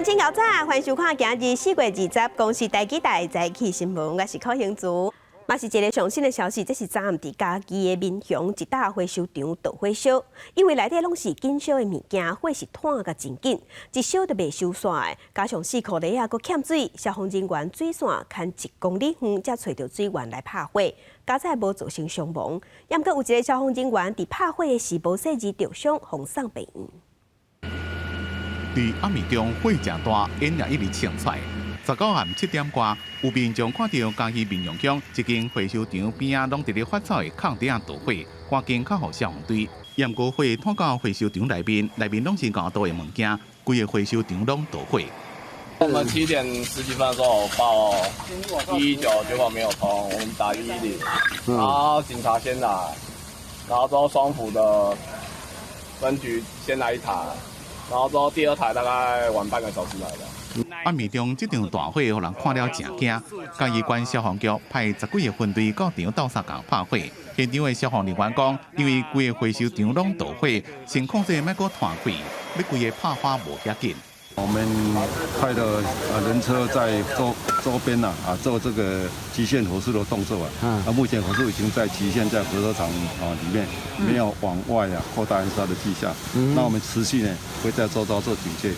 請𠢕早，歡迎收看今日4月20公視台語台早起新聞，我是柯興珠。嘛是一个上新的消息，這是昨暗佇嘉義的民雄一搭回收場導火燒，因為內底攏是緊燒的物件，火勢湠甲真緊，一燒就袂收煞的。加上四箍犁仔閣欠水，消防人員水線牽1公里遠才揣著水源來拍火，佳哉無造成傷亡。毋過有一个消防人員佇拍火的時無細意著傷，予送病院。佇暗暝中火誠大，煙也一直衝出來。19暗7點外，有民眾看著嘉義民雄鄉一間回收場邊仔攏佇咧發臭的空地仔著火，趕緊敲予消防隊。毋過火湠到回收場內面，內面攏是厚道的物件，規个回收場攏著火。我們7點十幾分的時候報119，結果沒有通，我們打110，然後警察先來，然後之後雙福的分局先來一台，然後之後第二台大概晚半個小時來的。暗暝中這場大火，予人看了誠驚。嘉義縣消防局派十幾個分隊到場鬥相共拍火。現場的消防人員講，因為規个回收場攏著火，先控制莫閣湠開，欲規个拍火無遐緊。我們派的人車在周邊啊做這個極限火速的動作啊。啊，目前火勢已經在極限在回收場啊裡面，沒有往外啊擴大燃燒的跡象。那我們持續呢會在周遭做警戒。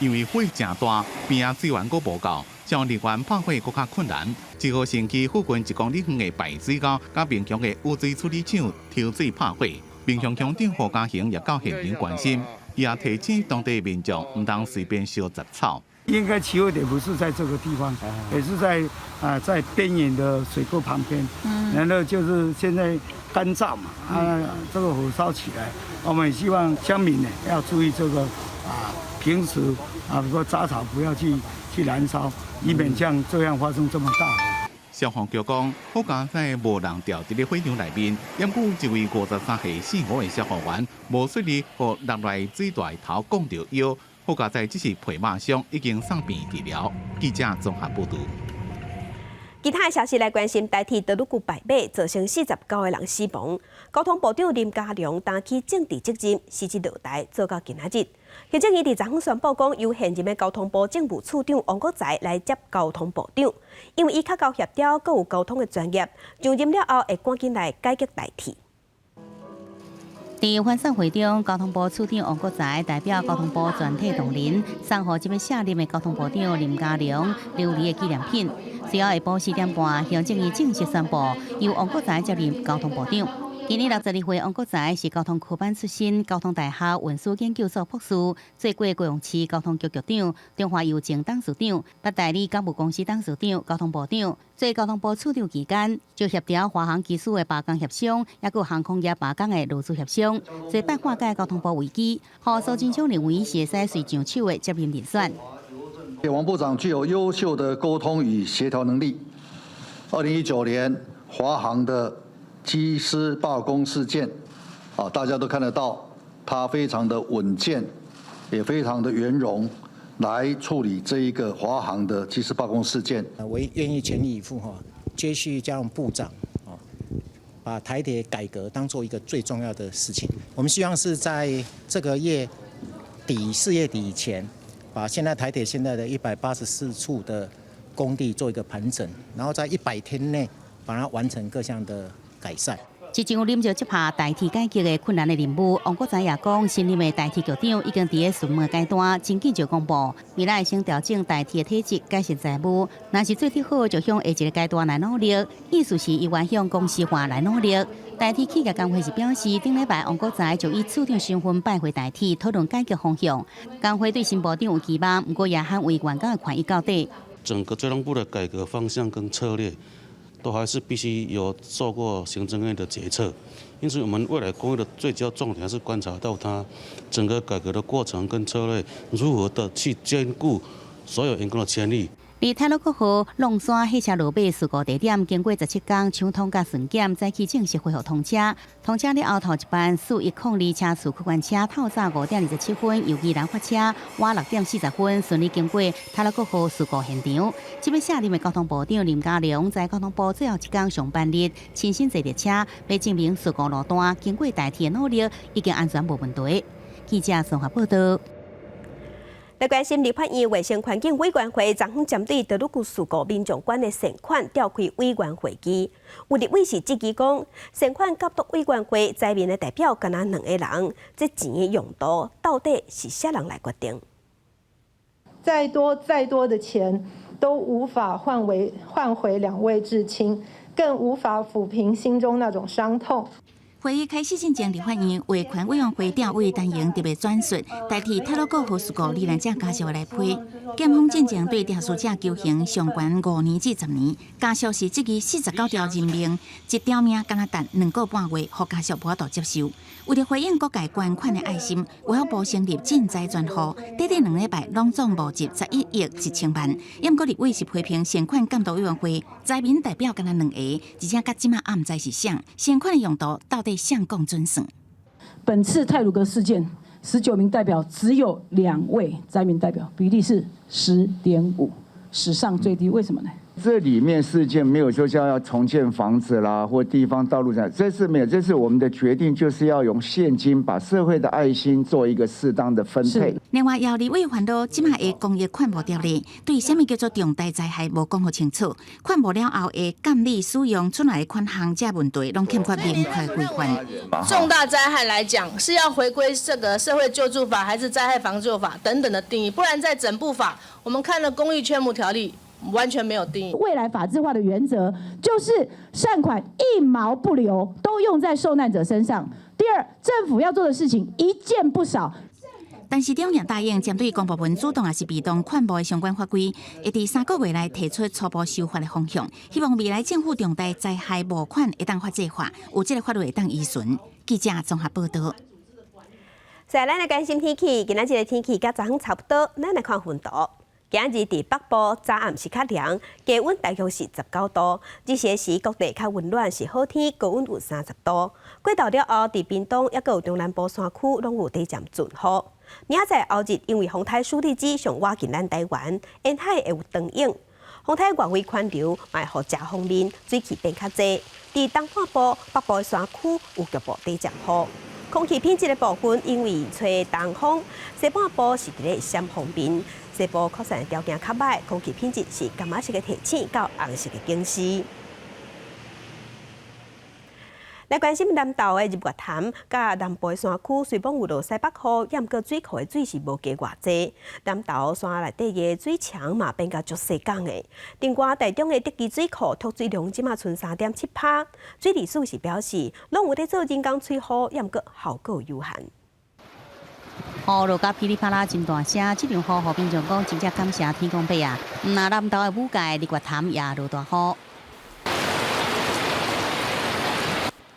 因為火誠大，邊仔水源閣無夠，消防人員拍火閣較困難，只好先去附近1公里遠的排水溝，佮民雄的污水處理廠抽水拍火。民雄鄉長何家雄也到現場關心，伊也提醒當地民眾毋通隨便燒雜草。應該起火點不是在這個地方，也是在啊在邊緣的水溝旁邊。然後就是現在乾燥嘛，啊這個火燒起來，我們也希望鄉民呢要注意這個啊。平時啊，如果雜草不要去燃燒，以免像這樣發生這麼大火。消防局講，好佳哉無人著佇咧火場內面，毋過一位53歲姓吳的消防員無細膩，予落來水大頭摃著腰，好佳哉只是皮肉傷，已經送病治療。記者綜合報導。其他的消息來關心，台鐵多甪久敗馬，造成49個人死亡。交通部長林佳龍擔起政治責任，辭職落台，做到今仔日。行政院佇昨昏宣布講，由現任的交通部政務次長王國材來接交通部長，因為伊較𠢕協調，閣有交通的專業，上任了後會趕緊來改革台鐵。佇歡送會中，交通部次長王國材代表交通部全體同仁，送予這擺卸任的交通部長林佳龍琉璃的紀念品。隨後下晡4點半，行政院正式宣布，由王國材接任交通部長。今年62歲，王國材是交通科班出身，交通大學運輸研究所博士，做過高雄市交通局局長、中華郵政董事長、捌代理港務公司董事長、交通部長。做交通部次長期間，就協調華航機師的罷工協商，抑閣航空業罷工的勞資協商，濟擺化解交通部危機，予蘇貞昌認為是會使隨上手的接任人選。王部長具有優秀的溝通與協調能力。2019年華航的機師罷工事件，啊，大家都看得到，他非常的穩健，也非常的圓融，來處理這一個華航的機師罷工事件。我願意全力以赴哈，接續佳龍部長，把台鐵改革當做一個最重要的事情。我們希望是在這個月底4月底以前，把現在台鐵現在的184處的工地做一個盤整，然後在100天內把它完成各項的改善。這場臨時接下台鐵改革的困難的任務，王國材也講，新任的台鐵局長已經佇咧詢問階段，真緊就公布，未來先調整台鐵的體制，改善財務，若是做得好，就向下一個階段來努力。意思是伊願向公司化來努力。台鐵企業工會是表示，頂禮拜王國材就以次長身份拜會台鐵，討論改革方向。工會對新部長有期望，毋過也捍衛員工的權益到底。整個交通部的改革方向跟策略，都還是必須有受過行政院的決策，因此我們未來工會的最主要重點還是觀察到它整個改革的過程跟策略如何的去兼顧所有員工的權利。佇太魯閣號隴山火車落馬事故地點，經過17工搶通佮巡檢，早起正式恢復通車。通車了後，頭一班4102車次區間車透早5點27分由宜蘭發車，晚6點40分順利經過太魯閣號事故現場。這擺卸任的交通部長林佳龍在交通部最後一工上班日，親身坐列車，欲證明事故路段經過台鐵努力，已經安全無問題。記者綜合報導。來關心立法院衛生環境委員會昨昏針對太魯閣事故民眾捐的善款召開委員會議，有立委是質疑講，善款監督委員會災民的代表干焦兩个人，這錢的用途到底是啥人來決定？再多再多的錢都無法換回兩位至親，更無法撫平心中那種傷痛。會議開始進前，立法院衛環委員會調委陳瑩特別轉述，代替太魯閣號事故罹難者家屬來批。檢方進前對肇事者求刑上懸5年至10年，家屬是質疑49條人命，一條命干焦等2個半月，予家屬無法度接受。為著回應各界捐款的愛心，衛福部成立賑災專戶，短短2禮拜攏總募集11億1千萬。毋過立委是批評善款監督委員會災民代表干焦兩個，而且到這馬毋知是誰，善款的用途到底誰講準算？本次太魯閣事件，19名代表只有兩位災民代表，比例是10.5，史上最低。為什麼呢？這裡面事件沒有說叫要重建房子啦，或地方道路這樣，這次沒有，這次我們的決定就是要用現金把社會的愛心做一個適當的分配。另外，有立委煩惱，這馬的公益款募條例對啥物叫做重大災害無講予清楚，款募了後的監理使用出來的款項這問題，攏欠缺明確規範。重大災害來講，是要回歸這個社會救助法，還是災害防救法等等的定義？不然在整部法，我們看了公益勸募條例，完全沒有定義。未來法制化的原則就是善款一毛不留，都用在受難者身上。第二，政府要做的事情一件不少。但是中央答應針對公部門主動抑是被動款募的相關法規，會佇3個月內提出初步修法的方向，希望未來政府重大災害募款會當法制化，有這个法律會當依循。記者綜合報導。再來咱來關心天氣，今仔日的天氣佮昨昏差不多，咱來看溫度。今日佇北部早暗是較涼，低溫大約是19度。日時時各地較溫暖，是好天，高溫有30度。過晝了後，佇屏東抑閣有中南部山區攏有短暫陣雨。明仔載後日因為風台舒力基上倚近咱台灣，沿海會有長湧。風台外圍環流，嘛會予遮方面水汽變較濟。佇東半部、北部的山區有局部短暫雨。空氣品質的部分，因為吹東風，西半部是佇咧閃方面，西部擴散的條件較䆀，空氣品質是柑仔色的提醒到紅色的警示。來關心南投的日月潭佮南部的山區，雖罔有落西北雨，毋過水庫的水是無加偌濟。南投山內底的水牆嘛變甲足細工的。另外，台中的竹崎水庫蓄水量這馬賰3.7趴，水利署是表示，攏有咧做人工催雨，毋過效果有限。雨落甲噼里啪啦真大聲，這場雨予民眾講真正感謝天公伯啊！毋但南投的武界日月潭也落大雨。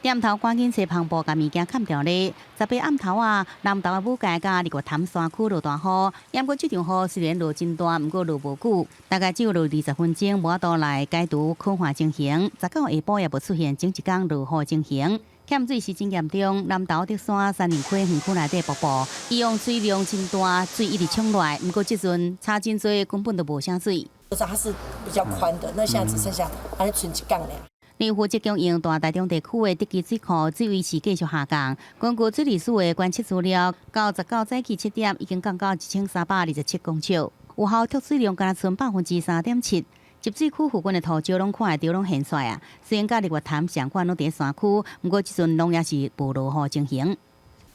店頭趕緊揣帆布共物件崁牢咧。18暗頭啊，南投的武界佮日月潭山區落大雨，毋過這場雨雖然落真大，毋過落無久，大概只有落20分鐘，無法度來解除旱旱情形。19下晡也無出現整一工落雨情形，欠水是真嚴重。南投竹山杉林溪園區內底瀑布，以往水量真大，水一直衝落來，毋過這陣差真濟，根本就無啥水。它是比較寬的，那現在只剩下按呢賰一工爾。另負責供應大台中地區的竹崎水庫水位是繼續下降。根據水利署的觀測資料，到19早起7點已經降到1327公尺，有效蓄水量干焦賰3.7%。集水區附近的塗蕉攏看會著攏現出來啊。雖然佮日月潭相款攏佇山區，毋過這陣攏也是無落雨情形。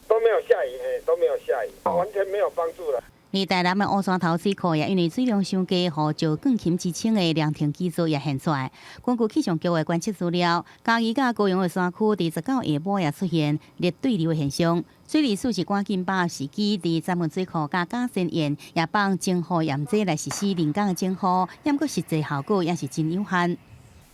都沒有下雨，都沒有下雨，完全沒有幫助了。而台南的烏山頭水庫也因為水量傷低，予石鋼琴之稱的涼亭基座也現出來。根據氣象局的觀測資料，嘉義佮高雄的山區佇19下晡也出現熱對流的現象。水利署是趕緊把握時機，佇三門水庫佮嘉仙堰也放增雨鹽劑來實施人工的整雨，毋過實際效果也是真有限。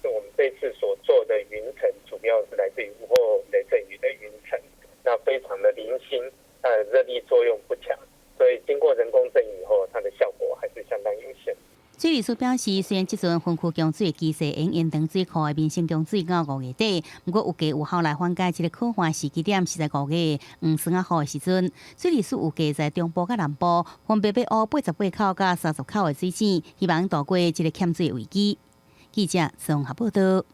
我們這次所做的雲層，主要是來自於午後雷陣雨的雲層，那非常的零星，它的熱力作用不強。所以經過人工陣雨後，它的效果還是相當有限。水利署表示，雖然這陣分區供水機制會延長水庫的民生供水到5月底，毋過有計有效來緩解這个旱旱時機點是在5月黃霜仔雨的時陣。水利署有計在中部佮南部分別欲挖88口佮30口的水井，希望渡過這个欠水危機。記者綜合報導。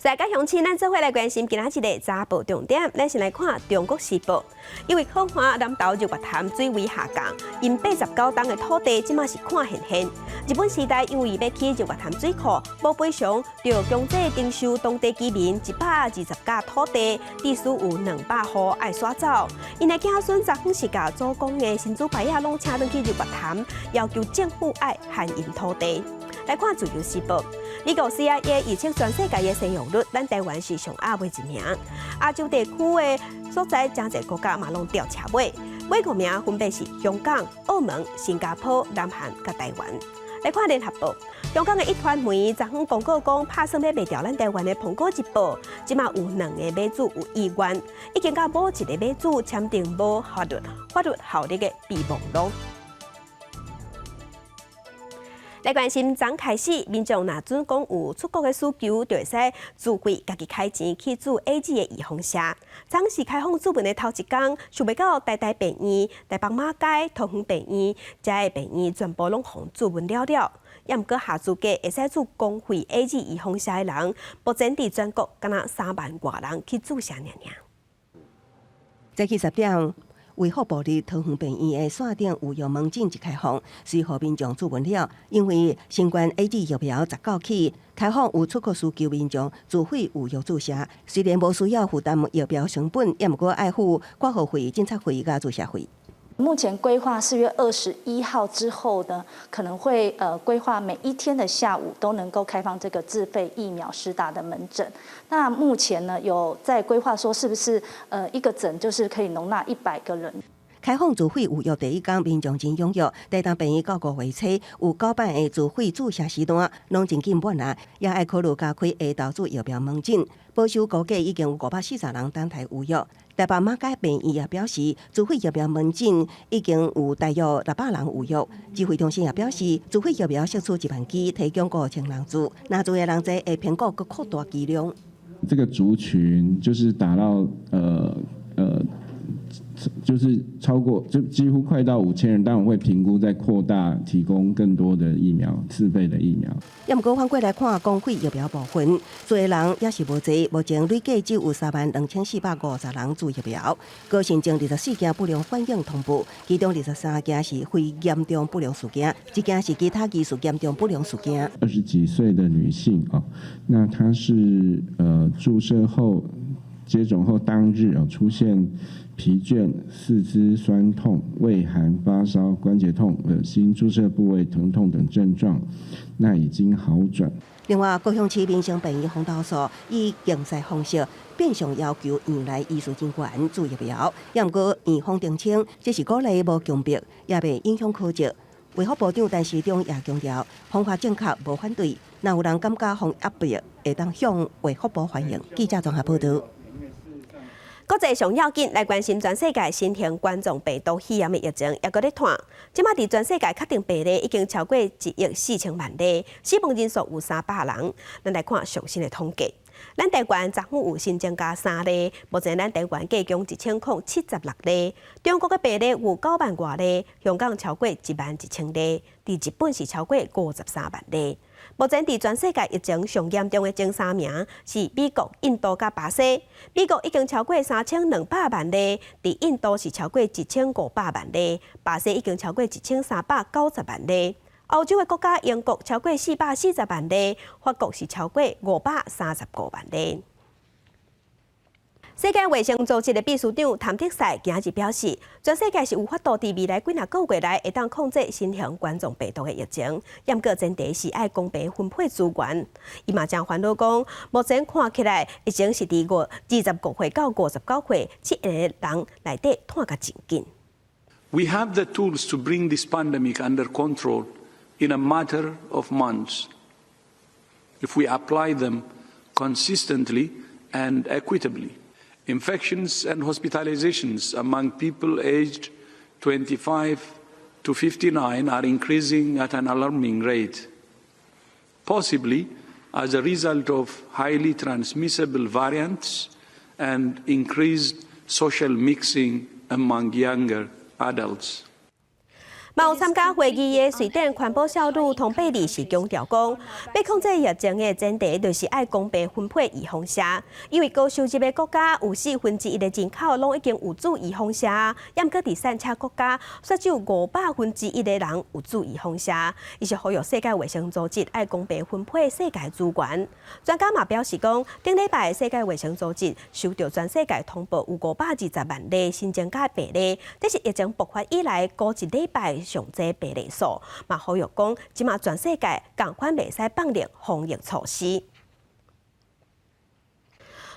大家鄉親，咱做伙來關心今仔日的早報重點。咱先來看《中國時報》，因為苦旱南投日月潭水位下降，𪜶89冬的土地這馬是乾現現。日本時代因為欲起日月潭水庫，無賠償，就強制徵收當地居民120甲土地，至少有200戶愛徙走。𪜶的子孫昨昏是共祖公的神主牌仔攏請轉去日月潭，要求政府愛還𪜶土地。來看《自由時報》，美國 CIA 預測全世界的生育率，咱台灣是上後尾一名。亞洲地區的所在，誠濟國家嘛攏吊車尾，尾五名分別是香港、澳門、新加坡、南韓佮台灣。來看聯合報，香港的壹傳媒昨昏公告講，拍算欲賣掉咱台灣的《蘋果日報》，這馬有兩个買主有意願，已經佮某一个買主簽訂無法律效力的備忘錄。來關心，昨開始，民眾若準講有出國的需求，就會使自費家己開錢去注 AZ 的預防射。昨是開放注文的頭一工，想袂到台大病院、台北馬偕、桃園病院，遮的病院全部攏予注文了了。也毋過下資格會使注公費 AZ 預防射的人，目前佇全國敢若3萬外人去注射爾爾。早起10點，衛福部佇桃園病院的線頂預約門診一開放，隨予民眾注文了。因為新冠 AZ 疫苗19起開放有出國需求民眾自費預約注射，雖然無需要負擔疫苗成本，也毋過愛付掛號費、診察費佮注射費。目前規劃4月21號之後呢，可能會規劃每一天的下午都能夠開放這個自費疫苗施打的門診。那目前呢，有在規劃說，是不是一個診就是可以容納100個人？開放自費預約第一工，民眾真踴躍。台東病院到5月初有9擺的自費注射時段，攏真緊滿啊！也愛考慮加開下晝注疫苗門診。保守估計已經有540人等待預約。台北馬偕病院也表示，自費疫苗門診已經有大約600人預約。指揮中心也表示，自費疫苗釋出1萬劑，提供5000人注。若注的人濟，會評估閣擴大劑量。這個族群就是達到就是超過就幾乎快到5000人，當然會評估再擴大提供更多的疫苗，自費的疫苗。也毋過反過來看，公費疫苗部分，注的人也是無濟，目前累計只有32,450人注疫苗。閣新增24件不良反應通報，其中23件是非嚴重不良事件，一件是其他技術嚴重不良事件。20幾歲的女性啊，那她是注射後接種後當日啊出現疲倦、四肢痠痛、畏寒、發燒、關節痛、噁心、注射部位疼痛等症狀，那已經好轉。另外，高雄市民生病院防投訴以競賽方式變相要求院內醫事人員注疫苗，也毋過院方澄清，這是鼓勵無強迫，也袂影響考績。衛福部長陳時中也強調，方法正確，無反對。若有人感覺予壓迫，會當向衛福部反映。記者綜合報導。國際上要緊來關心全世界新型冠狀病毒肺炎的疫情，猶閣咧湠。這馬佇全世界確診病例已經超過1億4千萬例，死亡人數有300人。咱來看上新的統計，咱台灣昨昏有新增加三例，目前咱台灣計共1076例。中國的病例有9萬外例，香港超過1萬1千例，佇日本是超過53萬例。目前佇全世界疫情上嚴重的前三名是美國、印度佮巴西。美國已經超過3200萬例，佇印度是超過1500萬例，巴西已經超過1390萬例。歐洲的國家英國超過440萬例，法國是超過535萬例。世界衛生組織的秘書長譚德塞今日表示，全世界是有法度佇未來幾若個月內會當控制新型冠狀病毒的疫情，毋過前提是愛公平分配資源。伊嘛誠煩惱講，目前看起來疫情是佇25歲到59歲這个人內底湠甲真緊。 We have the tools to bring this pandemic under control in a matter of months if we apply them consistently and equitably. Infections and hospitalizations among people aged 25 to 59 are increasing at an alarming rate, possibly as a result of highly transmissible variants and increased social mixing among younger adults. 嘛有參加會議的瑞典環保少女唐貝利是強調講，欲控制疫情的前提就是愛公平分配預防射，因為高收入的國家有1/4的人口攏已經有注預防射，毋過第三世國家卻只有1/500的人有注預防射。伊是呼籲世界衛生組織愛公平分配世界資源。專家嘛表示講，頂禮拜世界衛生組織收到全世界通報有520萬例新增加病例，這是疫情爆發以來過一禮拜上濟病例數，嘛呼籲講，這馬全世界仝款袂使放任防疫措施。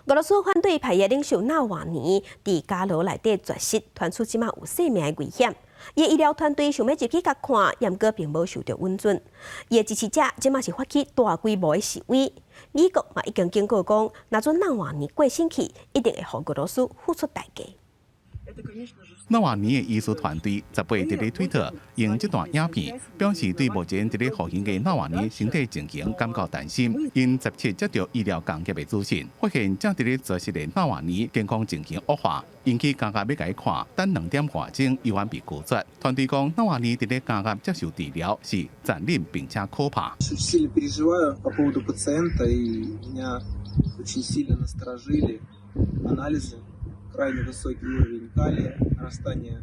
俄羅斯反對派的領袖納瓦尼佇監牢內底絕食，傳出這馬有性命的危險。伊的醫療團隊想欲入去共看，毋過並無受著允准。伊的支持者這馬是發起大規模的示威。美國嘛已經警告講，若准納瓦尼過身去，一定會予俄羅斯付出代價。納瓦尼的醫師團隊18佇咧推特用這段影片，表示對目前佇咧服刑的納瓦尼身體情形感到擔心。𪜶17接著醫療工業的資訊，發現正佇咧絕食的納瓦尼健康情形惡化，𪜶去監獄欲共伊看，等2點外鐘猶原被拒絕。團隊講，納瓦尼佇咧監獄接受治療是殘忍並且可怕。 Сильно переживаю по поводу пациента, и меня очень сильно насторожили анализы. Крайне высокий уровень калия, нарастание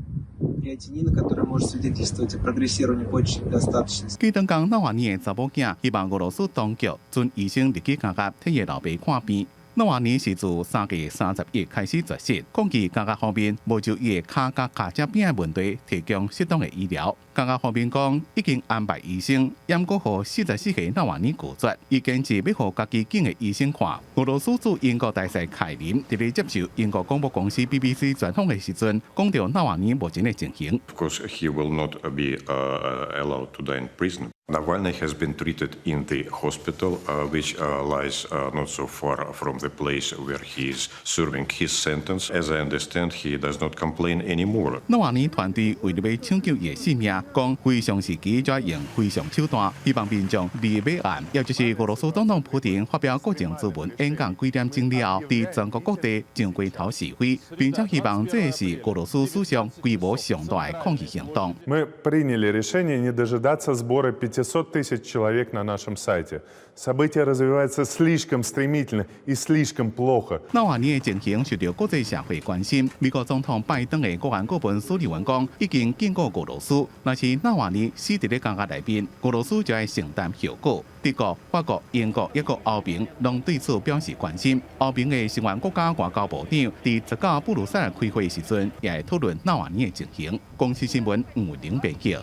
креатинина, который может свидетельствовать о прогрессировании почечной недостаточности. 基登講，納瓦尼的查某囝希望俄羅斯當局准醫生入去監獄替伊老爸看病。納瓦尼是自3月31開始絕食，抗議監獄方面無就伊的跤佮跤掌邊的問題提供適當的醫療。監獄方面講已經安排醫生，毋過予44歲納瓦尼拒絕，伊堅持欲予家己揀的醫生看。俄羅斯駐英國大使凱林佇咧接受英國廣播公司 BBC 專訪的時陣，講著納瓦尼目前的情形。 Of course, he will not be allowed to die in prison. Navalny has been treated in the hospital, which lies not so far from the place where he is serving his sentence. As I understand, he does not complain anymore. 納瓦尼團隊為著欲搶救伊的性命，講非常時期就愛用非常手段，希望民眾佇尾暗，也就是俄羅斯總統普丁發表國情諮文演講幾點鐘了後，佇全國各地上街頭示威，並且希望這是俄羅斯史上規模上大的抗議行動。 Мы приняли решение не дожидаться сбора 500 тысяч человек на нашем сайте. События развиваются слишком стремительно и слишком плохо. 納瓦尼的情形受著國際社會關心。美國總統拜登的國安顧問蘇利文講，已經警告俄羅斯，若是納瓦尼死佇咧監獄內面，俄羅斯就愛承擔後果。德國、法國、英國抑閣歐盟攏對此表示關心。歐盟的成員國家外交部長佇19布魯塞爾開會時陣，也會討論納瓦尼的情形。公視新聞吳玲編譯。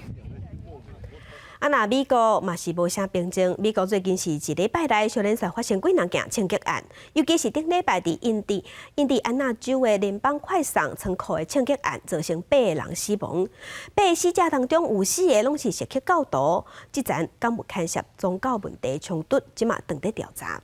啊，若美國嘛是無啥平靜。美國最近是一禮拜內，相連續發生幾兩件槍擊案，尤其是頂禮拜佇印第安納州的聯邦快送倉庫的槍擊案，造成八個人死亡。八個死者當中有四個攏是錫克教徒。這層敢有牽涉宗教問題衝突，這馬正佇調查。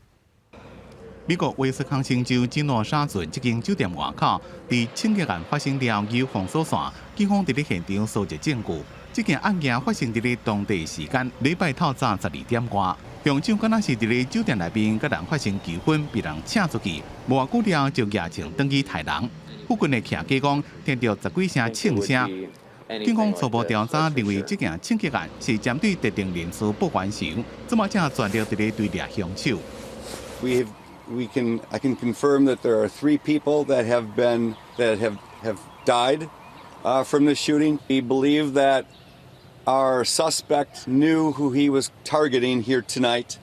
美國威斯康星州基諾沙郡這間酒店外口，佇槍擊案發生了後，封鎖線，警方佇咧現場搜集證據。這件案件發生佇咧當地時間禮拜透早12點外，兇手敢若是佇咧酒店內面佮人發生糾紛，被人請出去，無偌久了就舉槍轉去刣人。附近的徛家講，聽著十幾聲槍聲。警方初步調查認為，這件槍擊案是針對特定人士報還仇，這馬正全力佇咧追掠兇手。 We can I can confirm that there are three people that have died from the shooting. We believe that our suspect knew who he was targeting here tonight.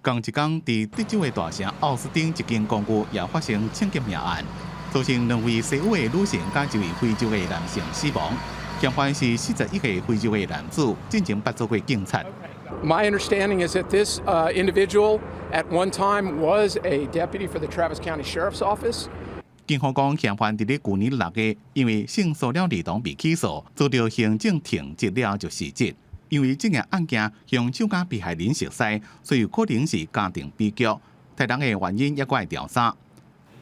仝一工，佇德州的大城奧斯汀一間公寓也發生槍擊命案，造成兩位西歐的女性佮一位非洲的男性死亡。嫌犯是41歲非洲的男子，進前捌做過警察。 My understanding is that this individual at one time was a deputy for the Travis County Sheriff's Office. 警方講，嫌犯佇咧舊年6月，因為性騷擾兒童被起訴，遭著行政停職了就辭職。因為這件案件，兇手佮被害人熟似，所以有可能是家庭悲劇。刣人的原因猶閣愛調查。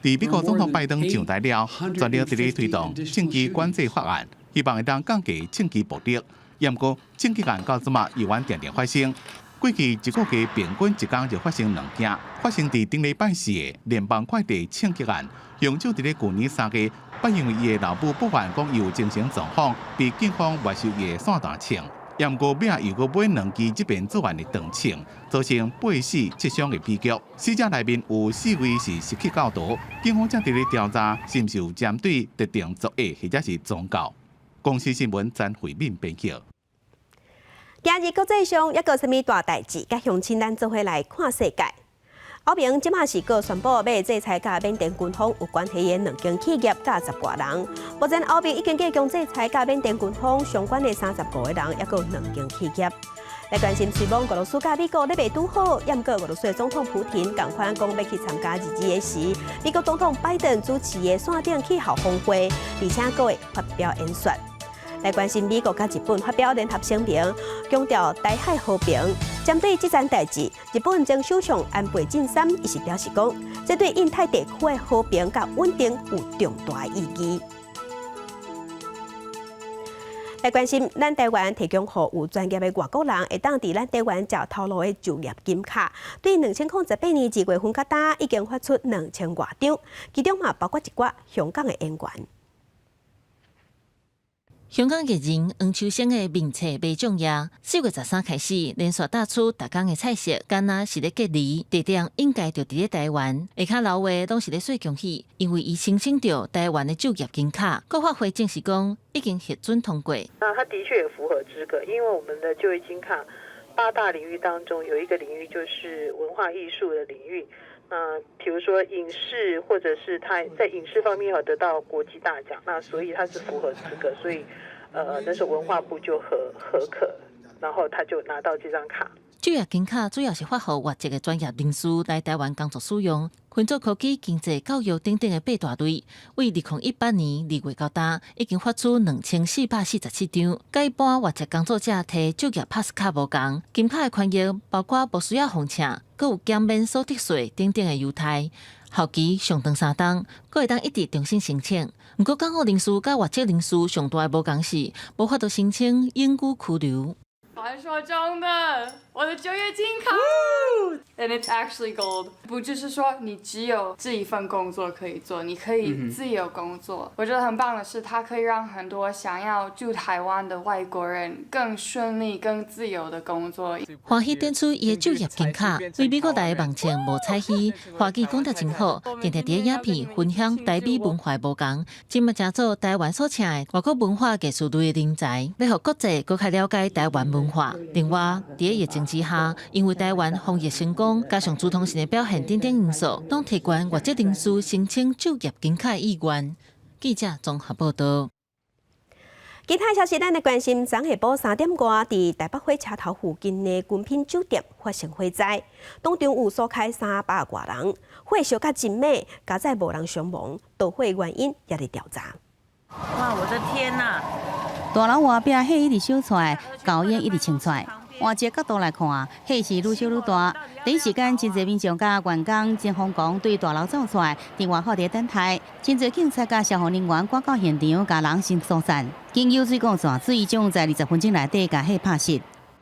佇美國總統拜登上台了，全力佇咧推動槍支管制法案，希望會當降低槍支暴力。毋過槍擊案到這馬猶原定定發生。過去一個月平均一工就發生兩件，發生佇頂禮拜四的聯邦快遞槍擊案，兇手佇咧舊年3月，捌因為伊的老母報案講伊有精神狀況，被警方沒收伊的散彈槍。毋過尾仔又閣買兩支這邊作案的長槍，造成八死七傷的悲劇。死者內面有四位是錫克教徒，警方正佇咧調查是毋是有針對特定族裔或者是宗教。公視新聞詹慧敏編輯。今日國際上猶閣有啥物大代誌，佮鄉親咱做伙來看世界。歐盟這馬是閣宣布欲制裁佮緬甸軍方有關係的兩間企業佮十外人。目前歐盟已經計共制裁佮緬甸軍方相關的35個人，猶閣兩間企業。來關心，雖罔俄羅斯佮美國咧袂拄好，毋過俄羅斯的總統普廷仝款講欲去參加22時，美國總統拜登主持的線頂氣候峰會，而且閣會發表演說。來關心美國佮日本發表聯合聲明，強調台海和平。針對這件代誌，日本前首相安倍晉三伊是表示講，這對印太地區的和平佮穩定有重大意義。來關心，咱台灣提供予有專業的外國人，會當佇咱台灣食頭路的就業金卡。對2018年2月份到今，已經發出2000外張，其中嘛包括一寡香港的演員。香港藝人黃秋生的面冊賣粽葉，4月13開始連續打出逐工的菜色，敢若是咧隔離，地點應該就佇咧台灣。下跤留話攏是咧說恭喜，因為伊申請著台灣的就業金卡，國發會證實講已經核准通過。那他的確也符合資格，因為我們的就業金卡八大領域當中有一個領域就是文化藝術的領域。那比如說影視，或者是他在影視方面有得到國際大獎，那所以他是符合資格，所以，那時候文化部就核可，然後他就拿到這張卡。就業金卡主要是發予外籍的專業人士來台灣工作使用，分做科技、經濟、教育等等的八大類。為2018年2月到今，已經發出2447張。佮一般外籍工作者提就業帕斯卡無仝，金卡的權益包括無需要申請，閣有減免所得稅等等的優待。效期上長3冬，閣會當一直重新申請。毋過港澳人士佮外籍人士上大的無仝是，無法度申請永久居留。傳說中的我的就業金卡，and it's actually gold。不就是說你只有這一份工作可以做，你可以自由工作。我覺得很棒的是，它可以讓很多想要住台灣的外國人更順利、更自由的工作。歡喜展出伊的就業金卡，對美國來的網站無彩戲，華語講得真好，定定佇影片分享台美文化無仝，這馬成做台灣所請的外國文化藝術類的人才，欲予國際閣較了解台灣文化。另外，佇疫情之下，因為台灣防疫成功，加上傳統性的表現等等因素，攏提懸外籍人士申請就業金卡意願。記者綜合報道。其他消息，咱來關心，昨下晡3點外，佇台北火車頭附近的君品酒店發生火災，當場有疏開300外人，火燒甲真猛，佳哉無人傷亡，導火原因也佇調查。哇！我的天哪！大樓外壁火一直燒出來，厚煙一直衝出來。換一個角度來看，火勢愈燒愈大。第一時間，真濟民眾佮員工真瘋狂對大樓走出來，佇外口佇等待。真濟警察佮消防人員趕到現場，共人先疏散。經由水管泉水將在20分鐘內底共火拍熄。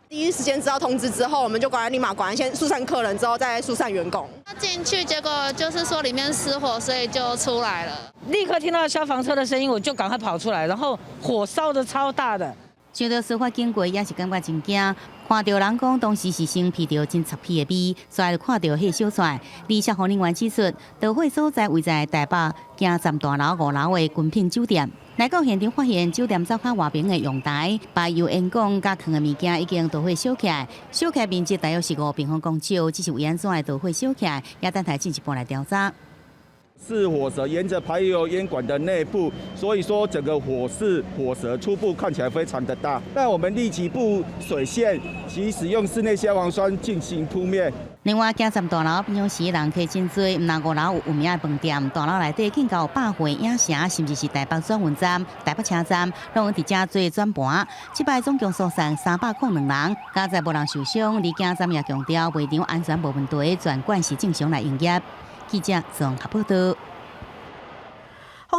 第一時間知道通知之後，我們就趕快立馬趕快先疏散客人，之後再疏散員工。進去結果就是說裡面失火，所以就出來了。立刻聽到消防車的聲音，我就趕快跑出來，然後火燒得超大的。想到事發經過，也是感覺真驚。看著人講當時是先鼻著真刺鼻的味，煞就看著火燒出來。而消防人員指出，導火所在位在台北京站大樓5樓的君品酒店。來到現場發現酒店灶跤外邊的陽台，排油煙管佮囥的物件已經導火燒起來，燒起來面積大約是5平方公尺，這是為按怎會導火燒起來，也等待進一步來調查。是火舌沿着排油煙管的內部，所以說整個火勢火舌初步看起來非常的大。那我們立即布水線及使用室內消防栓進行撲滅。另外，京站大樓平常時人客真濟，毋但5樓有有名的飯店，大樓內底更有百匯影城，甚至是台北轉運站、台北車站，攏佇遮做轉盤。這擺總共疏散302人，佳哉無人受傷。而京站也強調，賣場安全無問題，全館是正常來營業。記者綜合報道。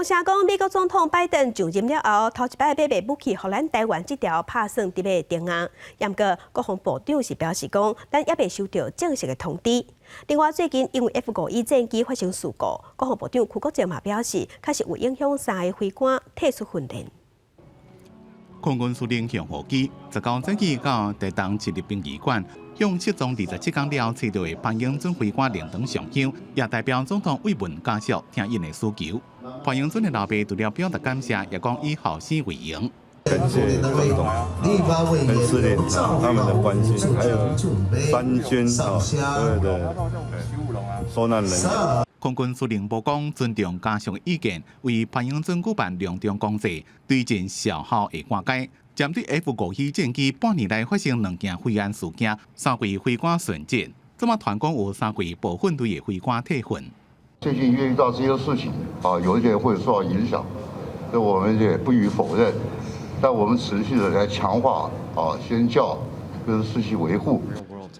風聲講，美國總統拜登上任了後，頭一擺欲賣武器予咱台灣這條拍算佇欲定啊。毋過國防部長是表示講，咱猶未收到正式的通知。另外，最近因為 F-5E 戰機發生事故，國防部長邱國正嘛表示，確實有影響三个飛官退出訓練。空軍司令熊荷基19早起到台東市立殯儀館，向失蹤27天了揣著的潘英准飛官靈堂上香，也代表總統慰問家屬，聽𪜶的需求。潘英准的老爸除了表達感謝，也講以後生為榮。感謝總統跟司令他們的關心，還有三軍啊所有的受難人員。空軍司令部講尊重家屬的意見，為潘英准舉辦隆重公祭，追認少校下官階。針對 F-5E 戰機半年內發生兩件飛安事件，三位飛官殉職，這馬傳講有三位部分隊的飛官退訓。最近遇到這些事情啊，有一些會受到影響，這我們也不予否認，但我們持續的來強化啊宣教跟士氣維護。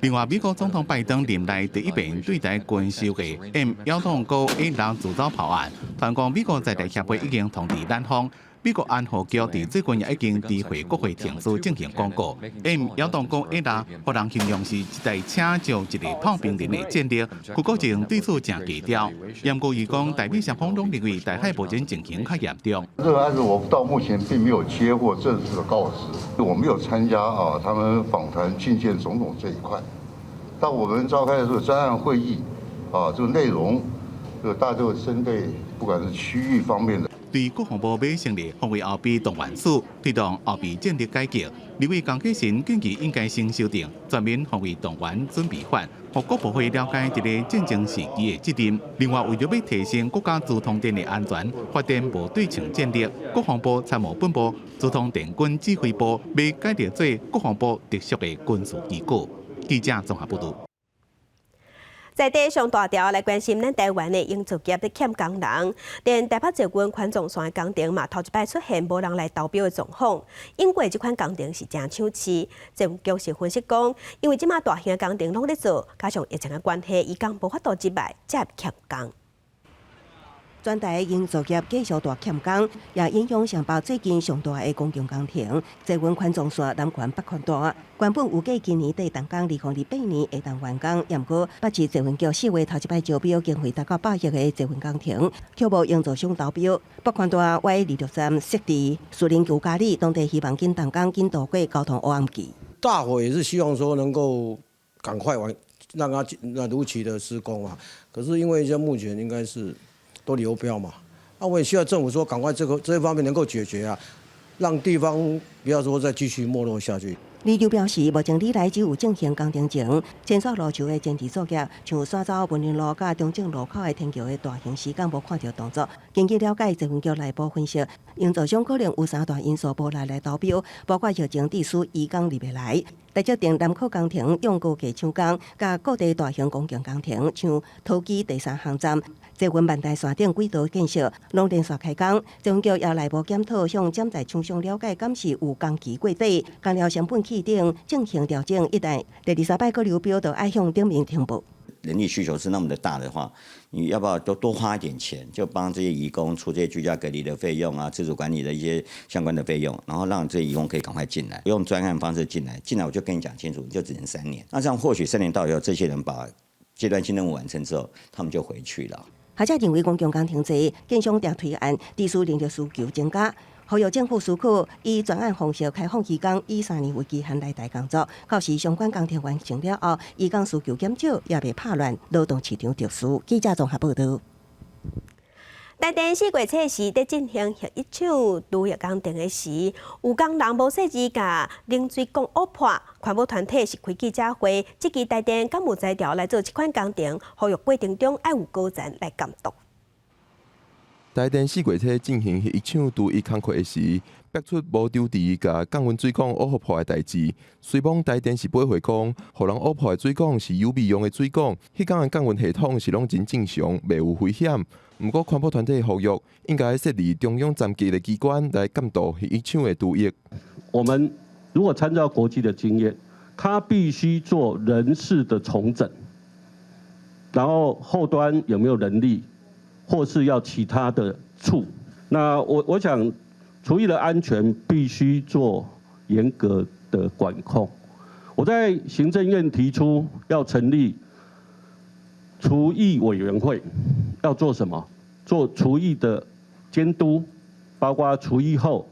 另外，美國總統拜登任內第一遍對台軍售的 M109A6 自走炮案，傳講美國在台協會已經通知咱方。美國安和局佇最近也已經知會國會程序進行公告。M109A6，予人形容是一台車就一个炮兵連的戰力，邱國正對此誠低調。毋過伊講，台美雙方攏認為台海目前情形較嚴重。這個案子我到目前並沒有接獲正式的告知，我沒有參加啊，他們訪談覲見總統這一塊。但我們召開的這個專案會議，啊，這個內容，這個大都針對不管是區域方面的。對國防部欲成立防衛後備動員署，推動後備戰力改革。立委江啟臣建議應該先修訂全民防衛動員準備法，予各部會了解這个戰爭時期的責任。另外，為著欲提升國家資通電的安全，發展無對稱戰力，國防部參謀本部、資通電軍指揮部欲改革做國防部直屬的軍事機構。記者綜合報導。在地上大條來關心咱台灣的營造業咧欠工人，連台北捷運環狀線的工程嘛，頭一擺出現無人來投標的狀況。英國這款工程是誠搶市，捷運局是分析講，因為這馬大型的工程攏咧做，加上疫情的關係，移工無法度入來，才會欠工。全台營造業繼續大欠工，也影響上北最近上大的公共工程，捷運環狀線南環北環段，原本預計今年底動工，2028年會當完工。毋過北市捷運局4月頭一擺招標，經費達到100億的捷運工程，卻無營造商投標。北環段 Y 26站設置士林裘家里，當地希望緊動工，緊渡過交通黑暗期。大伙也是希望說能夠趕快完，讓它那如期的施工啊。可是因為現在目前應該是都流標嘛，那我也需要政府說趕快這個這一方面能夠解決啊，讓地方不要說再繼續沒落下去。李就表示，目前以來只有進行工程前，前線路橋的前置作業，像沙洲文林路佮中正路口的天橋的大型施工無看著動作。根據了解，捷運局內部分析，營造商可能有三大因素無來來投標，包括疫情致使移工入袂來，台積電南崁工程用高價搶工，佮各地大型公共工程，像桃機第三航站、捷運萬大線頂軌道建設，攏連續開工。捷運局也內部檢討，向潛在廠商了解，敢是有工期過底，工料成本去等進行調整。一旦第二三擺閣流標，就愛向頂面呈報。人力需求是那麼的大的話，你要不要多多花一點錢，就幫這些移工出這些居家隔離的費用啊，自主管理的一些相關的費用，然後讓這些移工可以趕快進來，用專案方式進來，進來我就跟你講清楚，你就只能三年。那這樣或許3年到以後，這些人把階段性任務完成之後，他們就回去了。學者認為公共工程濟，建商定推案，致使人力需求增加。呼籲政府思考以專案方式開放移工，以3年為期限來台工作。到時相關工程完成了後，移工需求減少，也袂拍亂勞動市場秩序。記者綜合報導。台電四月初時佇進行核一廠鑄液工程的時，有工人無細緻共冷水管挖破，環保團體是開記者會，質疑台電敢有才調來做這款工程，呼籲過程中愛有高層來監督。台電四月初進行核一廠鑄液工課的時，爆出無抽埕共降溫水管挖破的代誌。雖罔台電是駁回講，予人挖破的水管是予備用的水管，彼工的降溫系統是攏真正常，袂有危險。毋過環保團體呼籲，應該設立中央層級的機關來監督核一廠的鑄液。我們如果參照國際的經驗，他必須做人事的重整，然後後端有沒有人力，或是要其他的處那我想，廚役的安全必須做嚴格的管控。我在行政院提出要成立除役委員會，要做什麼？做除役的監督，包括除役後，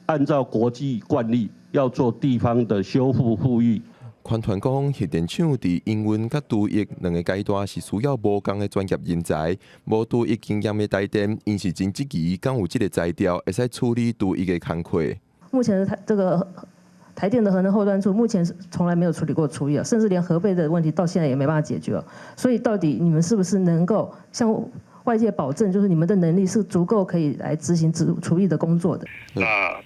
按照國際慣例要做地方的修復復育。環團講，核電廠佇營運佮除役兩个階段是需要無仝的專業人才，無除役經驗的台電，𪜶是真質疑，敢有這个才調會使處理除役的工課。目前台這個台電的核能後端處，目前是從來沒有處理過除役，甚至連核廢的問題到現在也沒辦法解決。所以到底你們是不是能夠向外界保證，就是你們的能力是足夠可以來執行除役的工作的？那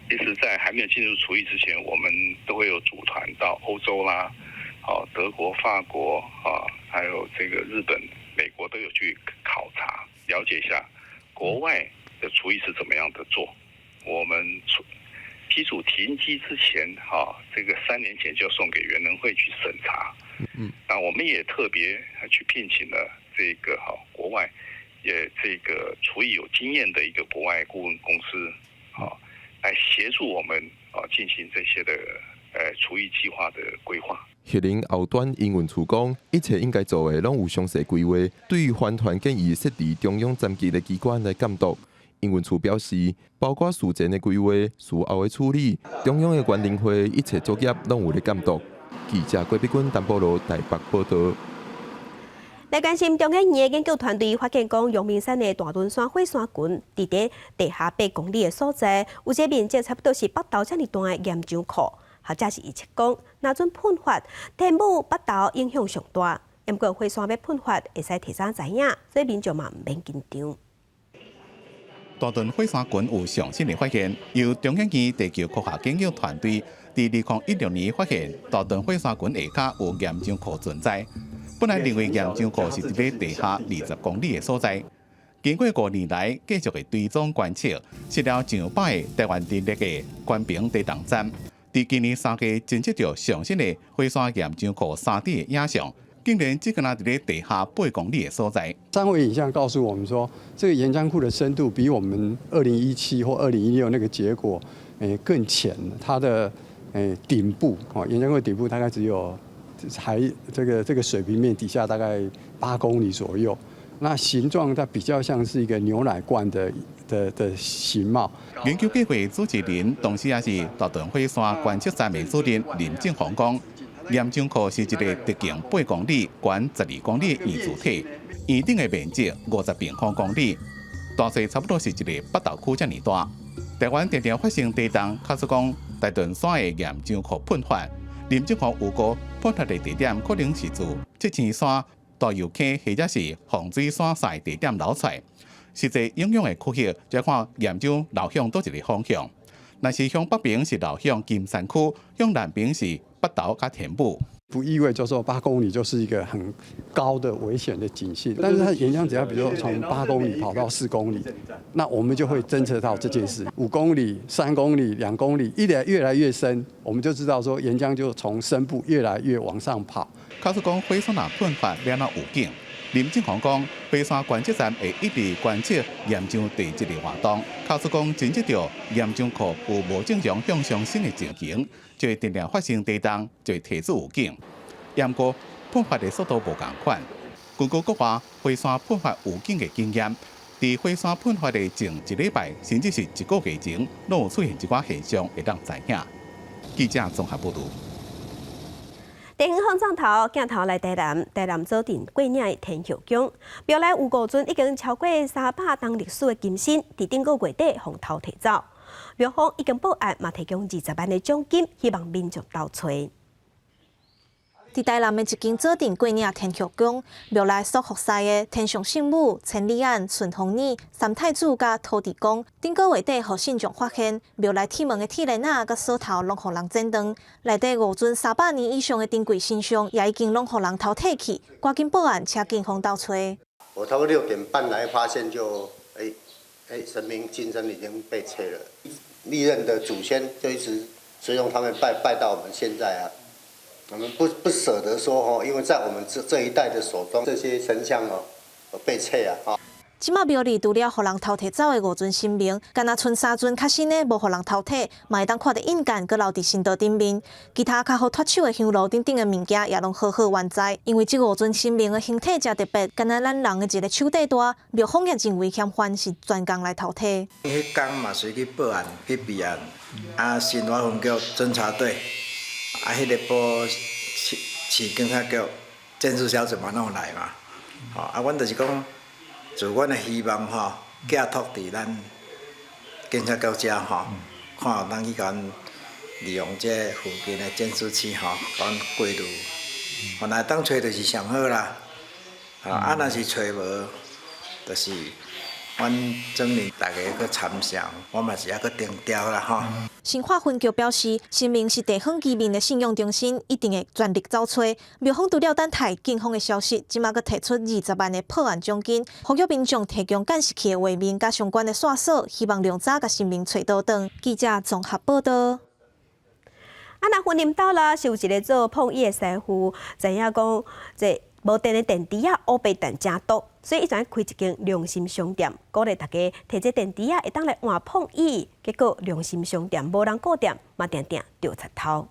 其實，在還沒有進入除役之前，我們都會有組團到歐洲啦，好德國、法國啊，還有這個日本、美國都有去考察，了解一下國外的除役是怎麼樣的做。我們機組停機之前，哈，這個3年前就送給原能會去審查。那我們也特別去聘請了這個哈國外也這個除役有經驗的一個國外顧問公司，好，來協助我們啊進行這些的除役計劃的規劃。核能後端營運處講，一切應該做的攏有詳細規劃，對於環團建議設置中央層級的機關來監督。營運處表示，包括事前的規劃、事後的處理，中央的原能會一切作業攏有咧監督。記者郭碧君、陳保羅台北報導。來關心中研院的研究團隊發現，講陽明山的大屯山火山群，佇咧地下8公里的所在，有一個面積差不多是北投遮爾大的岩漿庫。學者是預測講，若陣噴發，天母北投影響上大。毋過火山欲噴發，會使提早知影，所以民眾嘛毋免緊張。大屯火山群有上新的發現，由中研院地球科學研究團隊佇2016年發現大屯火山群下跤有岩漿庫存在。本來認為岩漿庫是佇咧地下20公里的所在，經過5年來繼續的追蹤觀測，設了上百个台灣電力的高頻地動站，佇今年3月偵測著上新的火山岩漿庫三 D 的影像，竟然只敢若佇咧地下8公里的所在。三維影像告訴我們說，這個岩漿庫的深度比我們2017或2016那個結果，更淺，它的頂部，哦，岩漿庫頂部大概只有。還這個水平面底下大概8公里左右，那形狀它比較像是一個牛奶罐的形貌。研究計劃主持人，同時也是大屯火山觀測站的主任林正宏講，岩漿庫是一個直徑8公里、懸12公里的圓柱體，圓頂的面積50平方公里，大細差不多是一個北投區遮爾大。台灣常常發生地動，假使講大屯山的岩漿庫噴發。林正宏預估噴發的地點可能是自七星山、大油坑或者是洪水山三个地點流出來。實際影響的區域，就看岩漿流向佗一个方向。若是向北邊是流向金山區，向南邊是北投佮天母。不意味着說8公里就是一個很高的危險的警訊，但是它岩漿只要比如說從8公里跑到4公里，那我們就會偵測到這件事。5公里、3公里、2公里，越來越深，我們就知道說岩漿就從深部越來越往上跑。假使講火山若噴發，欲按怎預警？林正宏講，火山觀測站會一直觀測岩漿地質的活動。假使講偵測著岩漿庫有無正常向上升的情形，就會定定發生地動，就會提出預警。毋過噴發的速度無仝款。根據國外火山噴發預警的經驗，佇火山噴發的前一禮拜，甚至是一個月前，攏有出現一寡現象會當知影。記者綜合報導。電影放鏡頭，鏡頭來台南，台南左鎮過嶺的天后宮，廟內有五尊已經超過300冬歷史的金身，佇頂個月底予偷提走。廟方已經報案，嘛提供20萬的獎金，希望民眾鬥揣。佇台南的一間左鎮過嶺天后宮，廟內所服侍的天上聖母、千里眼、順風耳、三太子佮土地公，頂個月底予信眾發現，廟內鐵門的鐵鏈仔佮鎖頭攏予人剪斷，內底五尊300年以上的珍貴神像也已經攏予人偷提去，趕緊報案，請警方鬥揣。我差不多6點半來發現就，神明金身已經被拆了，歷任的祖先就一直使用他們拜拜到我們現在啊。我們不捨得說哦，因為在我們這一代的手中，這些神像哦被拆啊。這馬廟裡除了予人偷提走的五尊神明，敢若賰三尊較新的無予人偷提，嘛會當看著印鑑閣留佇神桌頂面。其他較好脫手的香爐等等的物件也攏好好還在。因為這五尊神明的形體誠特別，敢若咱人的一个手底大，廟方也認為嫌犯是專工來偷提。彼工嘛隨去報案去備案，啊，新華分局偵查隊，啊，彼个報市市警察局偵視小組嘛攏有來嘛，吼，啊，阮就是講。自阮的希望吼，寄託佇咱警察局遮吼，看有當去共阮利用這附近的監視器吼，共阮過濾。原來當揣著是上好啦，啊，若是揣無，就是阮整理大家去參詳，我嘛是猶閣定調啦吼。新化分局表示，神明是地方居民的信仰中心，一定會全力走揣。廟方除了等待警方的消息，這馬閣提出20萬的破案獎金，呼籲民眾提供監視器的畫面佮相關的線索，希望量早共神明揣倒轉。記者綜合報道。啊，若雲林斗啦，是有一个做膨椅的師傅，知影講這無電的電池仔烏白電誠毒，所以伊就開一間良心商店，鼓勵大家提這電池仔會當來換膨椅。結果良心商店無人顧店，嘛定定著賊偷。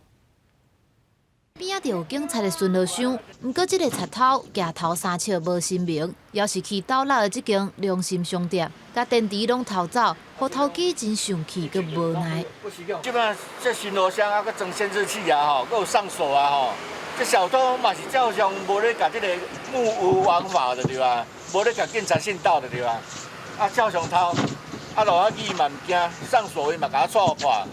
邊仔就有警察的巡邏箱，毋過這个賊偷舉頭三尺無神明，猶是去斗六的這間良心商店，共電池攏偷走，予頭家真生氣閣無奈。這擺這巡邏箱啊，閣裝監視器啊，吼，閣有上鎖啊，吼。這小偷嘛是照常無咧共這個目無王法的對吧？無咧共警察訓導的對吧？啊，照常偷，啊落去伊嘛毋驚，上鎖伊嘛共我掣破，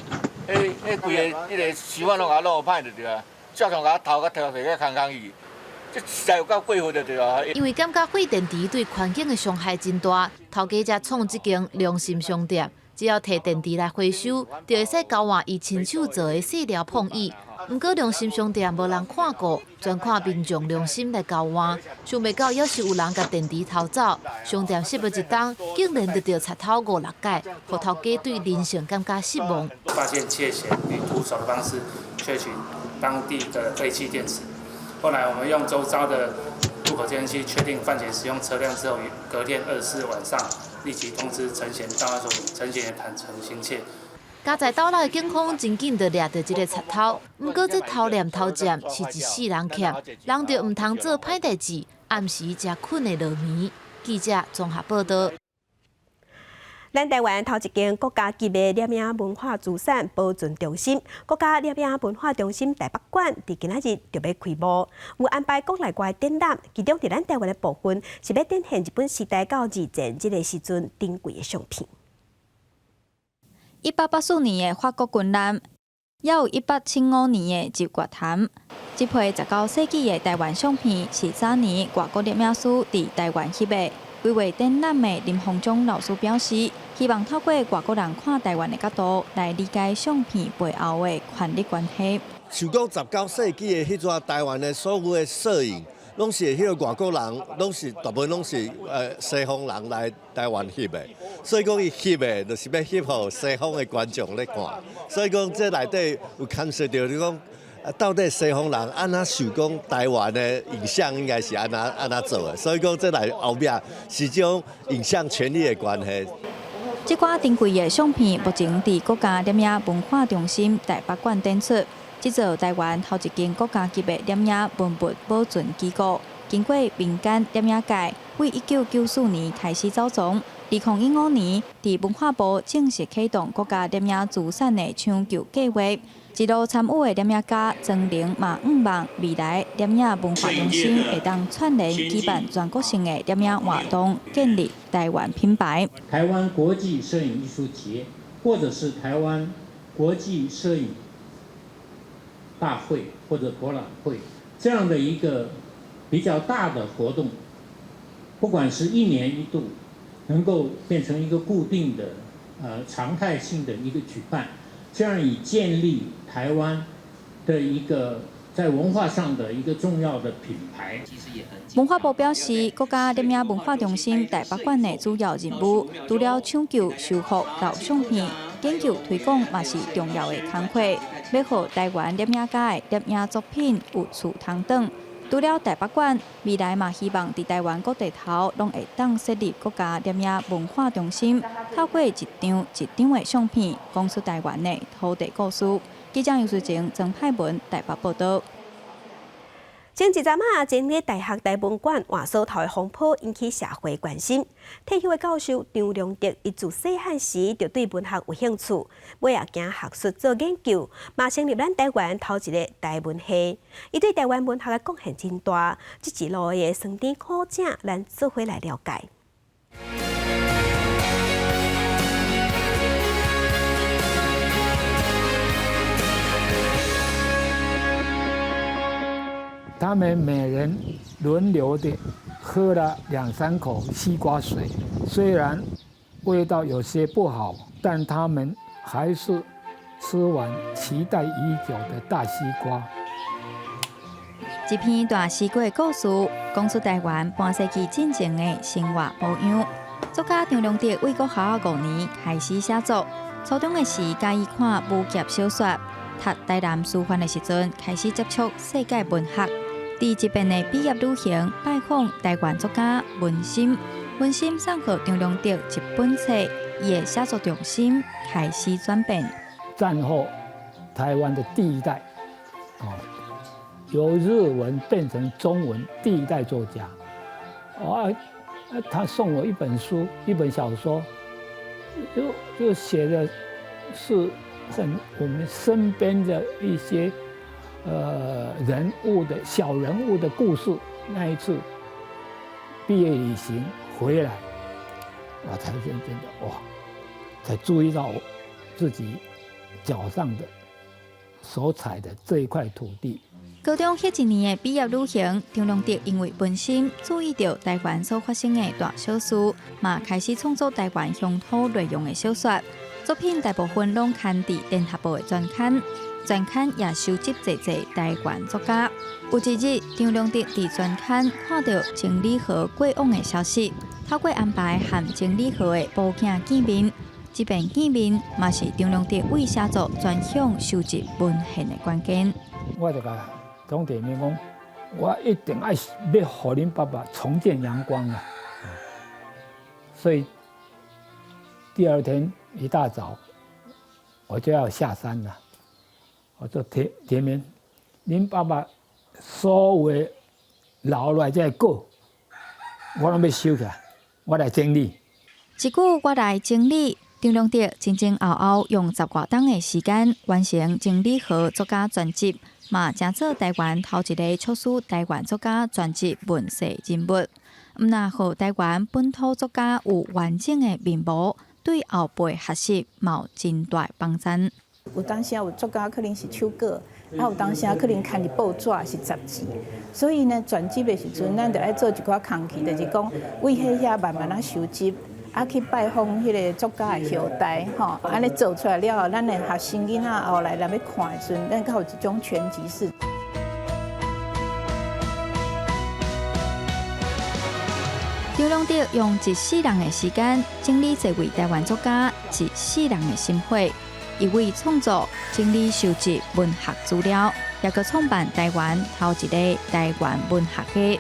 彼彼規个彼个手法攏共弄歹的對吧？照常共我偷，共偷提個空空去，這實在有夠過分的對吧？因為感覺廢電池對環境的傷害真大，頭家才創這間良心商店，只要提電池來回收，就會使交換伊親手做的細條膨椅。毋過良心商店無人看顧，全看民眾良心來交換。想袂到，猶是有人共電池偷走，商店熄幕一冬，竟然就著賊偷五六擺，予頭家對人性感覺失望。發現竊嫌以徒手的方式竊取當地的廢棄電池，後來我們用周遭的路口監視器確定犯嫌使用車輛之後，隔天24晚上立即通知陳賢到案說明，陳賢也坦承行竊。家在斗六的警方真緊就掠著這个賊偷，毋過這偷掠偷占是一世人欠，人著毋通做歹代誌，暗時誠睏會落眠。記者綜合報道。咱台灣頭一間國家級的攝影文化資產保存中心——國家攝影文化中心台北館，佇今仔日就欲開幕，有安排國內外展覽，其中佇咱台灣的部分是欲展現日本時代到二戰這个時陣珍貴的相片。 1884年的法國軍艦，也有1875年的日月潭。這批19世紀的台灣相片是早年外國攝影師佇台灣翕的。規劃展覽的林鴻忠老師表示，希望透過外國人看台灣的角度來理解相片背後的權力關係。想講19世紀的彼陣台灣的所有的攝影，攏是彼个外國人，攏是大部分攏是西方人來台灣翕的，所以講伊翕的，就是欲翕予西方的觀眾咧看。所以講這內底有牽涉著你講，到底西方人按怎想講台灣的影像應該是按怎按怎做的，所以講這內後壁是這種影像權力的關係。這寡珍貴的相片，目前佇國家攝影文化中心台北館展出。這座台灣頭一間國家級的攝影文物保存機構，經過民間攝影界，對1994年開始走傱。2015年，佇文化部正式啟動國家攝影資產的搶救計劃。一路參與的攝影家曾玲嘛，向望未來攝影文化中心會當串聯舉辦全國性的攝影活動，建立台灣品牌。台灣國際攝影藝術節，或者是台灣國際攝影大會或者博覽會，這樣的一個比較大的活動，不管是一年一度，能夠變成一個固定的、常態性的一個舉辦，這樣以建立台灣的一個在文化上的一個重要的品牌。文化部表示，國家攝影文化中心台北館的主要任務，除了搶救、修復老相片、研究推廣，嘛是重要的工課。欲予台灣攝影家的攝影作品有厝通轉，除了台北館，未來嘛希望佇台灣各地頭攏會當設立國家攝影文化中心，透過一張一張的相片，講述台灣的土地故事。記者楊淑靜、曾派文台北報道。前一陣仔，前日大學台文館換鎖頭的風波引起社會關心。退休的教授張良德，伊自細漢時就對文學有興趣，尾也行學術做研究，嘛成立咱台灣頭一个台文系。伊對台灣文學的貢獻真大，這一路的酸甜苦澀，咱做伙來了解。他們每人輪流的喝了兩三口西瓜水，雖然味道有些不好，但他們還是吃完期待已久的大西瓜。一篇大西瓜的故事，講述台灣半世紀進前的生活模樣。作家張良德為國校5年開始寫作，初中的時佮意看武俠小說，讀台南師範的時陣開始接觸世界文學。佇一遍的畢業旅行，拜訪台灣作家文心，文心送予張良德一本冊，伊的寫作重心開始轉變。戰後台灣的第一代，由日文變成中文第一代作家，他送我一本書，一本小說，就寫的是很我們身邊的一些。人物的小人物的故事。那一次畢業旅行回來，我才真正的哇，才注意到我自己腳上的所踩的這一塊土地。高中彼一年的畢業旅行，張良德因為本身注意到台灣所發生的大小事，嘛開始創作台灣鄉土內容的小說。作品大部分攏刊佇聯合報的專刊。專刊也收集濟濟台灣作家。有一日，張良德佇專刊看到曾理和過往的消息，透過安排和曾理和的某囝見面。這遍見面嘛是張良德為寫作專項收集文獻的關鍵。我就共總店面講，我一定愛欲予恁爸爸重見陽光啊！所以第二天一大早，我就要下山了。我說田田明，恁爸爸所有的留落來這個稿，我攏欲收起來，我來整理。這句我來整理，張良德前前後後用10外冬的時間完成曾理和作家全集，嘛成做台灣頭一个促使台灣作家全集問世人物。毋若予台灣本土作家有完整的面貌，對後輩學習嘛有真大幫助。有當時有作家可能是手稿，啊有當時可能刊佇報紙是雜誌，所以呢，全集的時陣，咱就愛做一寡工課，就是講為彼遐慢慢仔收集，啊去拜訪彼个作家的後代，吼，按呢做出來了後，咱的學生囡仔後來若欲看的時陣，咱較有一種全集式。張良德用一世人的時間整理這位台灣作家一世人的心血。一位創作、整理、收集文學資料，也閣創辦台灣頭一个台灣文學系。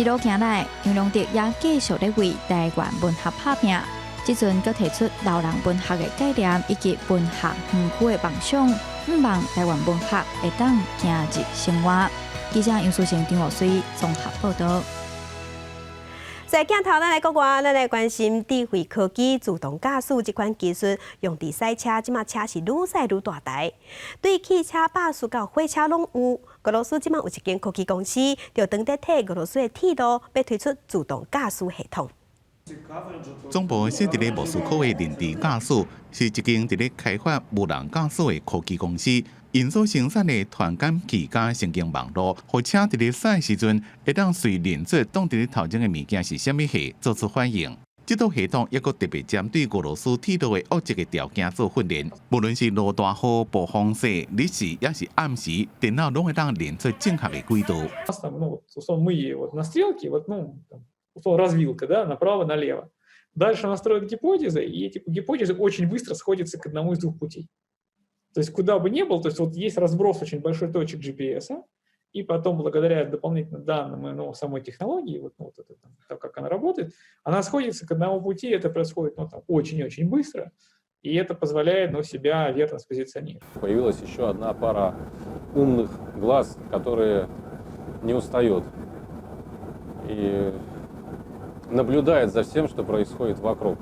一路行來，張良德也繼續咧為台灣文學拍拚。這陣閣提出老人文學的概念以及文學園區的夢想，向望台灣文學會當行入生活。記者楊書成、張樂水綜合報道。在鏡頭，咱來國外，咱來關心智慧科技自動駕駛這款技術，用佇賽車，這馬車是愈賽愈大台。對汽車、巴士到火車攏有。俄羅斯這馬有一間科技公司，就當佇替俄羅斯的鐵路欲推出自動駕駛系統。總部設佇咧莫斯科的認知駕駛，是一間佇咧開發無人駕駛的科技公司。𪜶所生產的傳感器佮神經網路，予車佇咧駛時陣，會當隨認出擋佇咧頭前的物件是啥物貨，做出反應。這套系統猶閣特別針對俄羅斯鐵路的惡質的條件做訓練，無論是落大雨、暴風雪、日時抑是暗時，電腦攏會當認出正確的軌道。 Развилка, да, направо-налево. Дальше она строит гипотезы, и эти гипотезы очень быстро сходятся к одному из двух путей. То есть куда бы ни был, то есть вот есть разброс очень большой точек GPS, И потом, благодаря дополнительным данным, ну, самой технологии, вот, ну, вот это, там, то, как она работает, она сходится к одному пути, это происходит, ну, там, очень-очень быстро, и это позволяет, ну, себя верно спозиционировать. Появилась еще одна пара умных глаз, которые не устают и наблюдает за всем, что происходит вокруг.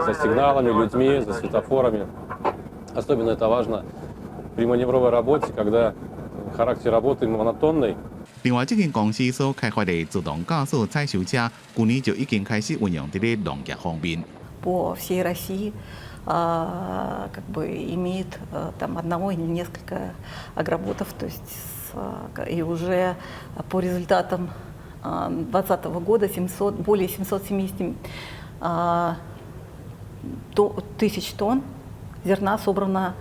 За сигналами, людьми, за светофорами. Особенно это важно при маневровой работе, когда характер работы монотонный。另外，這間公司所開發的自動駕駛採收車，去年就已經開始運用佇咧農業方面。 По всей России как бы имеет там одного или несколько агроботов, то есть и уже по результатам 2020 года 700, более 770 тысяч тонн зерна собрано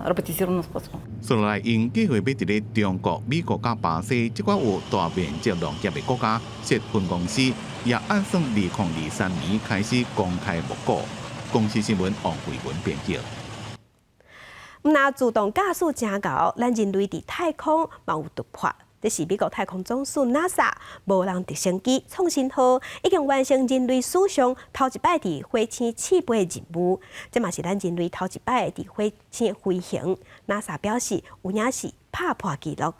роботизированным способом。接落來，𪜶計劃欲佇咧中國、美國佮巴西這寡有大面積農業的國家設分公司，也按算2023年開始公開募股。公視新聞王慧文編輯。毋但自動駕駛誠𠢕，咱人類佇太空嘛有突破。這是美國太空總署 NASA 無人直升機創新號已經完成人類史上頭一擺佇火星試飛任務，這嘛是咱人類頭一擺佇火星飛行。NASA 表示有影是拍破紀錄。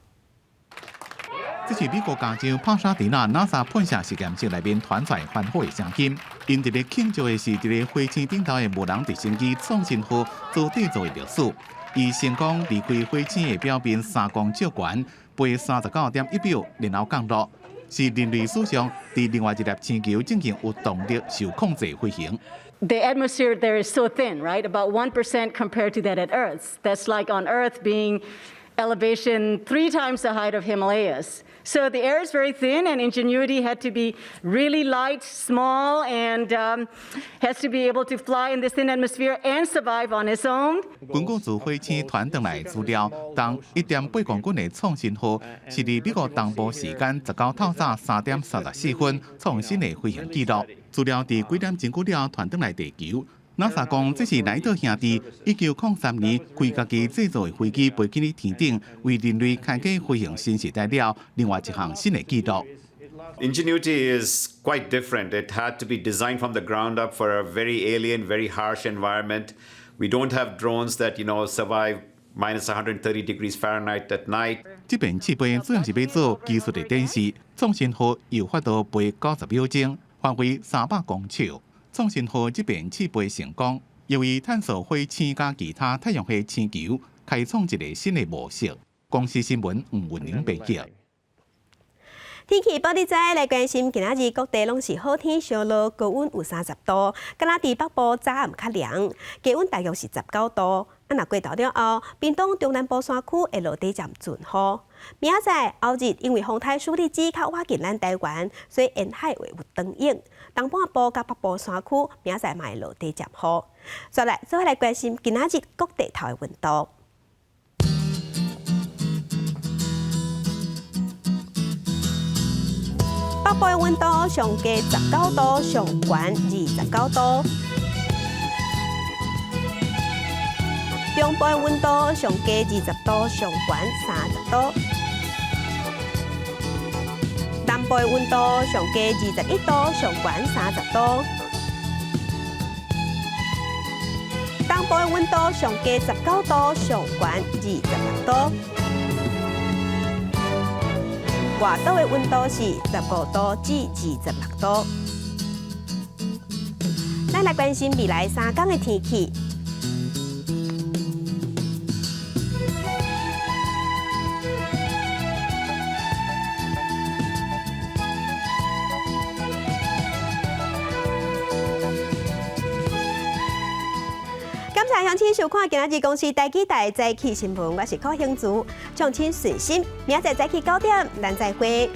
這是美國加州帕薩迪納 NASA 噴射實驗室內面傳出來歡呼的聲音。𪜶佇咧慶祝的是佇咧火星頂頭的無人直升機創新號所締造的歷史。伊成功離開火星的表面3公尺懸，飛39.1秒，然後降落，是人類史上佇另外一粒星球進行有動力受控制飛行。 The atmosphere there is so thin, right? About 1% compared to that at Earth. That's like on Earth being elevation three times the height of Himalayas. So the air is very thin, and Ingenuity had to be really light, small, and has to be able to fly in this thin atmosphere and survive on its own. 根據自火星傳轉來資料，重1.8公斤的創新號是佇美國東部時間19透早3點34分創新的飛行紀錄。資料佇幾點鐘過了傳轉來地球。NASA 講，這是萊特兄弟1903年開家己製造的飛機飛去天頂，為人類開啟飛行新時代了另外一項新的紀錄。 Ingenuity is quite different. It had to be designed from the ground up for a very alien, very harsh environment. We don't have drones that survive minus 130 degrees Fahrenheit at night. 這遍試飛主要是欲做技術的展示，創新號有法度飛90秒鐘，範圍300公尺。創新號這遍試飛成功，由於探索火星佮其他太陽系星球，開創一個新的模式。公視新聞吳文玲編輯。天氣報你知，來關心今仔日各地攏是好天，燒熱，高溫有30度，敢若佇北部早暗較涼，低溫大約是19度。啊，若過晝了後，屏東中南部山區會落短暫陣雨。明仔載後日因為風台舒力基較倚近咱台灣，所以沿海會有轉雨。東半部佮北部山區明仔載嘛會落短暫雨。再來，做伙來關心今仔日各地頭的溫度。北部的溫度上低19度，上懸29度。中部的溫度上低20度，上懸30度。南部的溫度上低21度，上懸30度。東部的溫度上低19度，上懸26度。外島的溫度是15度至26度。咱來關心未來3天的天氣。感謝鄉親收看今仔日公視台語台早起新聞，我是柯興竹，暢親順心，明仔載早起9點，咱再會。